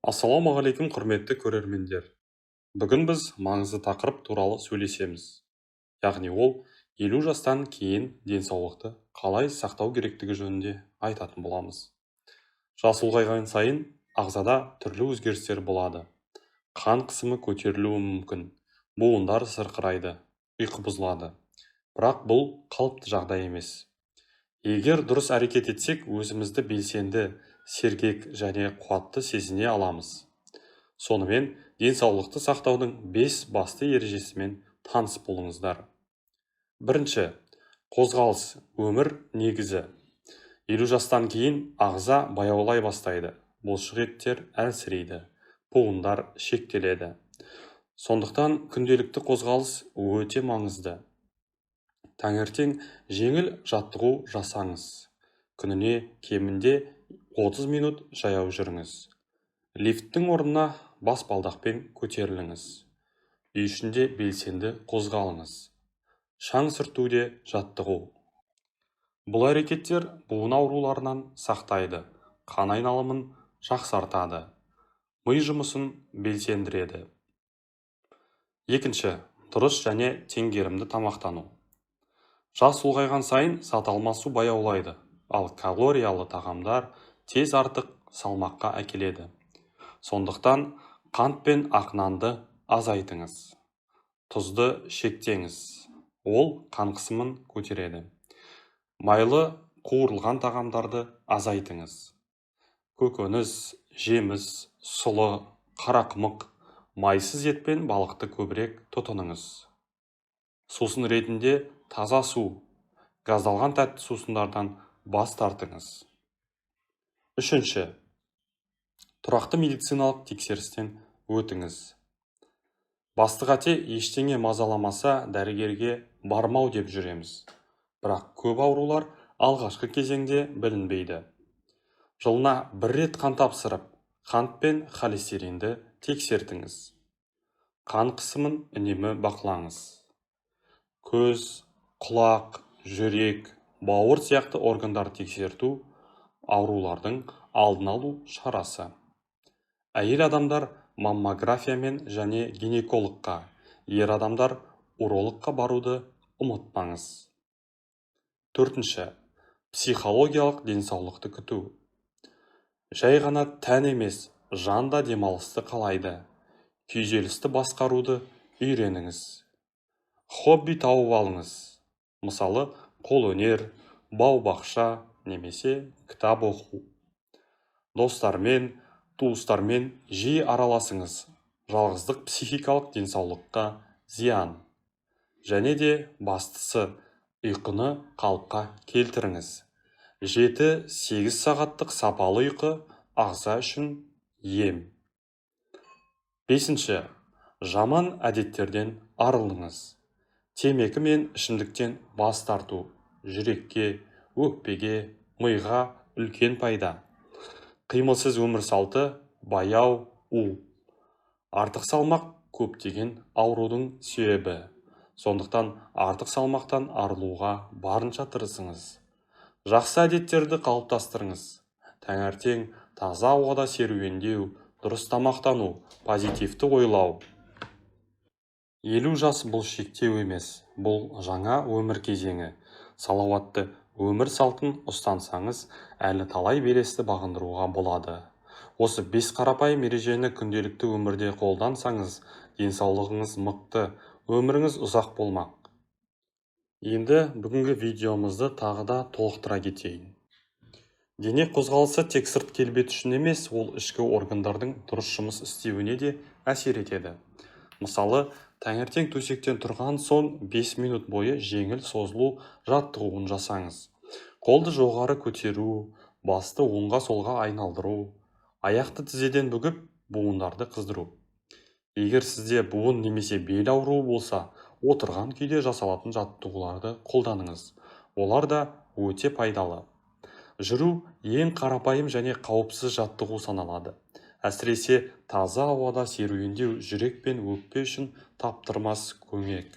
Ассалаумағалейкум, құрметті көрермендер! Бүгін біз маңызды тақырып туралы сөйлесеміз, яғни ол 50 жастан кейін денсаулықты қалай сақтау керектігі жөнінде айтатын боламыз. Жас ұлғайған сайын ағзада түрлі өзгерістер болады: қан қысымы көтерілуі мүмкін, буындар сырқырайды, ұйқы бұзылады. Бірақ бұл қалыпты жағдай емес. Егер дұрыс әрекет етсек, өзімізді белсенді, сергек және қуатты сезіне аламыз. Сонымен, денсаулықты сақтаудың бес басты ережесімен таныс болыңыздар. Бірінші: қозғалыс – өмір негізі. 50 жастан кейін ағза баяулай бастайды, бұлшық еттер әлсірейді, буындар шектеледі. Сондықтан күнделікті қозғалыс өте маңызды. Таңертең жеңіл жаттығу жасаңыз, күніне кемінде 30 минут жаяу жүріңіз, лифттің орнына баспалдақпен көтеріліңіз, үй ішінде белсенді қозғалыңыз, шаң сүрту де жаттығу. Бұл әрекеттер буын ауруларынан сақтайды, қан айналымын жақсартады, ми жұмысын белсендіреді. Екінші: дұрыс және теңгерімді тамақтану. Жас ұлғайған сайын зат алмасу баяулайды, ал калориялы тағамдар тез артық салмаққа әкеледі. Сондықтан қант пен ақ нанды азайтыңыз, тұзды шектеңіз, ол қан қысымын көтереді. Майлы, қуырылған тағамдарды азайтыңыз. Көкөніс, жеміс, сұлы, қарақұмық, майсыз ет пен балықты көбірек тұтыныңыз. Сусын ретінде таза су, газдалған тәтті сусындардан бас тартыңыз. Үшінші: тұрақты медициналық тексерістен өтіңіз. Басты қате: ештеңе мазаламаса, дәрігерге бармау деп жүреміз. Бірақ көп аурулар алғашқы кезеңде білінбейді. Жылына бір рет қан тапсырып, қант пен холестеринді тексертіңіз, қан қысымын үнемі бақылаңыз. Көз, құлақ, жүрек, бауыр сияқты органдарды тексерту – аурулардың алдын алу шарасы. Әйел адамдар маммографиямен және гинекологқа, ер адамдар урологқа баруды ұмытпаңыз. Төртінші: психологиялық денсаулықты күту. Жай ғана тән емес, жан да демалысты қалайды. Күйзелісті басқаруды үйреніңіз. Хобби тауып алыңыз, мысалы, қолөнер, бау-бақша немесе кітап оқу. Достармен, туыстармен жиі араласыңыз. Жалғыздық психикалық денсаулыққа зиян. Және де бастысы, ұйқыны қалыпқа келтіріңіз. 7-8 сағаттық сапалы ұйқы – ағза үшін ем. Бесінші: жаман әдеттерден арылыңыз. Темекі мен ішімдіктен бас тарту жүрекке, өкпеге, миға үлкен пайда. Қимылсыз өмір салты, баяу у, артық салмақ – көптеген аурудың себебі. Сондықтан артық салмақтан арылуға барынша тырысыңыз. Жақсы әдеттерді қалыптастырыңыз: таңертең таза ауада серуендеу, дұрыс тамақтану, позитивті ойлау. 50 жас – бұл шектеу емес, бұл жаңа өмір кезеңі. Салауатты өмір салтын ұстансаңыз, әлі талай белесті бағындыруға болады. Осы бес қарапайым ережені күнделікті өмірде қолдансаңыз, денсаулығыңыз мықты, өміріңіз ұзақ болмақ. Енді бүгінгі видеомызды тағы да толықтыра кетейін. Дене қозғалысы тек сырт келбет үшін емес, ол ішкі органдардың дұрыс жұмыс істеуіне де әсер етеді. Мысалы, таңертең төсектен тұрған соң 5 минут бойы жеңіл созылу жаттығуын жасаңыз: қолды жоғары көтеру, басты оңға, солға айналдыру, аяқты тізеден бүгіп, буындарды қыздыру. Егер сізде буын немесе бел ауруы болса, отырған күйде жасалатын жаттығуларды қолданыңыз, олар да өте пайдалы. Жүру ең қарапайым және қауіпсіз жаттығу саналады. Әсіресе таза ауада серуендеу жүрек пен өкпе үшін таптырмас көмек.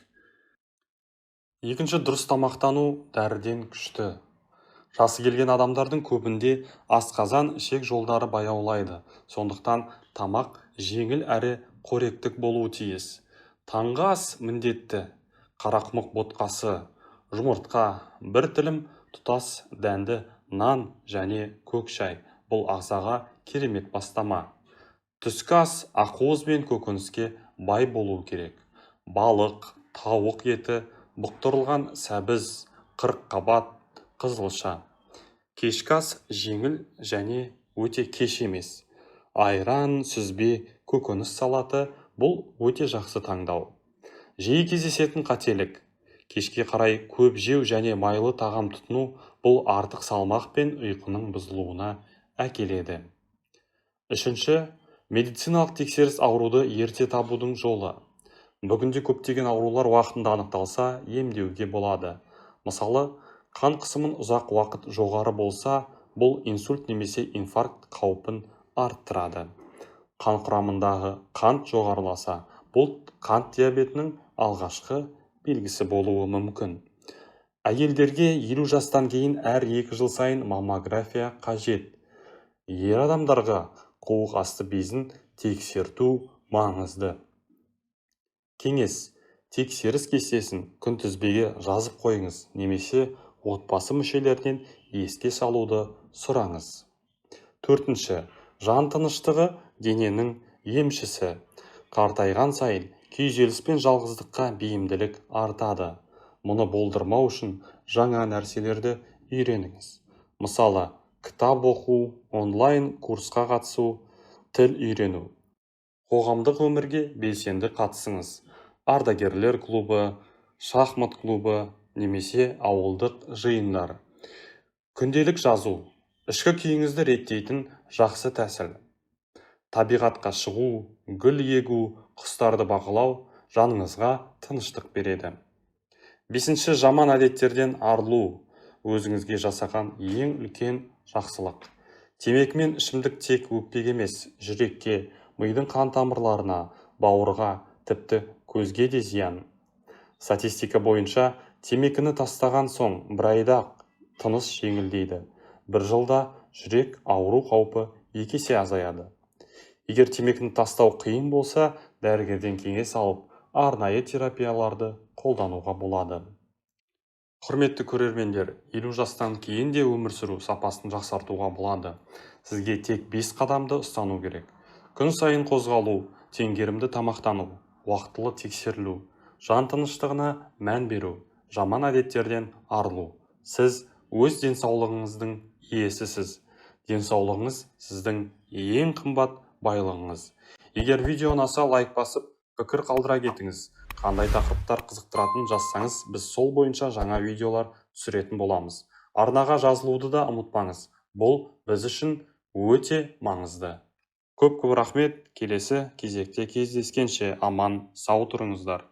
Екінші: дұрыс тамақтану дәріден күшті. Жасы келген адамдардың көбінде асқазан ішек жолдары баяулайды. Сондықтан тамақ жеңіл әрі қоректік болуы тиіс. Таңғы ас міндетті. Қарақұмық ботқасы, жұмыртқа, бір тілім тұтас дәнді нан және көк шай. Бұл ағзаға керемет бастама. Түскі ас ақуыз бен көкөніске бай болуы керек. Балық, тауық еті, бұқтырылған сәбіз, қырыққабат, қызылша. Кешкі ас жеңіл және өте кеш емес. Айран, сүзбе, көкөніс салаты бұл өте жақсы таңдау. Жиі кездесетін қателік. Кешке қарай көп жеу және майлы тағам тұтыну бұл артық салмақ пен ұйқының бұзылуына әкеледі. Үшінші, медициналық тексеріс ауруды ерте табудың жолы. Бүгінде көптеген аурулар уақытында анықталса, емдеуге болады. Мысалы, қан қысымын ұзақ уақыт жоғары болса, бұл инсульт немесе инфаркт қаупін арттырады. Қан құрамындағы қант жоғарыласа, бұл қант диабетінің алғашқы белгісі болуы мүмкін. Әйелдерге 50 жастан кейін әр 2 жыл сайын маммография қажет. Ер адамдарға қуық асты безін тексерту маңызды. Кеңес: тексеріс кестесін күнтізбеге жазып қойыңыз немесе отбасы мүшелерінен еске салуды сұраңыз. Төртінші, жан тыныштығы дененің емшісі. Қартайған сайын күйзеліс пен жалғыздыққа бейімділік артады. Мұны болдырмау үшін жаңа нәрселерді үйреніңіз. Мысалы, кітап оқу, онлайн курсқа қатысу, тіл үйрену. Қоғамдық өмірге белсенді қатысыңыз. Ардагерлер клубы, шахмат клубы немесе ауылдық жиындар. Күнделік жазу ішкі күйіңізді реттейтін жақсы тәсіл. Табиғатқа шығу, гүл егу, құстарды бақылау жаныңызға тыныштық береді. Бесінші, жаман әдеттерден арылу өзіңізге жасаған ең үлкен жақсылық. Темекі мен ішімдік тек өкпеге емес, жүрекке, мидың қан тамырларына, бауырға, тіпті көзге де зиян. Статистика бойынша, темекіні тастаған соң бір айда тыныс жеңілдейді. Бір жылда жүрек ауру қаупі 2 есе азаяды. Егер темекіні тастау қиын болса, дәрігерден кеңес алып, арнайы терапияларды қолдануға болады. Құрметті көрермендер, 50 жастан кейін де өмір сүру сапасын жақсартуға болады. Сізге тек 5 қадамды ұстану керек. Күн сайын қозғалу, теңгерімді тамақтану, уақытылы тексерілу, жан тыныштығына мән беру, жаман әдеттерден арылу. Сіз өз денсаулығыңыздың иесісіз. Денсаулығыңыз сіздің ең қымбат байлығыңыз. Егер видео ұнаса, лайк басып, пікір қалдыра кетіңіз. Қандай тақырыптар қызықтыратынын жазсаңыз, біз сол бойынша жаңа видеолар түсіретін боламыз. Арнаға жазылуды да ұмытпаңыз. Бұл біз үшін өте маңызды. Көп-көп рахмет. Келесі кезекте кездескенше аман сау тұрыңыздар.